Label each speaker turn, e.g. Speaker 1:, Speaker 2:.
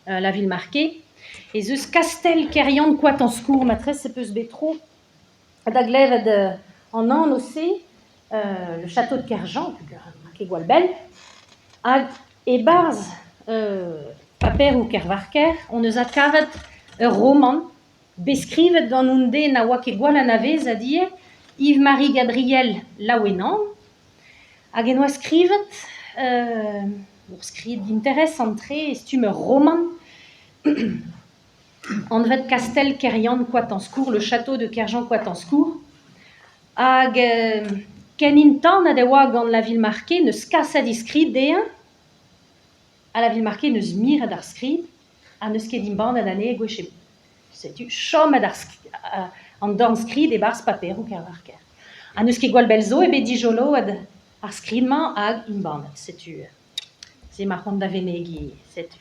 Speaker 1: La Villemarqué, ez eus kastell Keryann Koatanskour, matrese 'peus bet tro da glevet an anv-se, le château de Kerjean, peogwir n'emañ ket gwall bell, hag e-barzh paperoù Kervarker hon eus adkavet ur romant bet skrivet gant un den a oa ket gwall anavezet ivez, Yves-Marie Gabriel Laouenan, hag en doa skrivet ur skrid interesant-tre e stumm ur romant anvet Kastell Keryann Koatanskour, le château de Kerjean-Koatanskour, hag ken intanet e oa gant La Villemarqué n'eus kaset e skrid dezhañ, ha La Villemarqué n'eus miret ar skrid ha n'eus ket embannet anezhe gwech ebet. Setu chomet ar an dornskrid e-barzh paperoù Kervarker. Ha n'eus ket gwall bell zo eo bet dijoloet ar skrid-mañ hag embannet. Setu se ma c'hoant da venegiñ. Setu.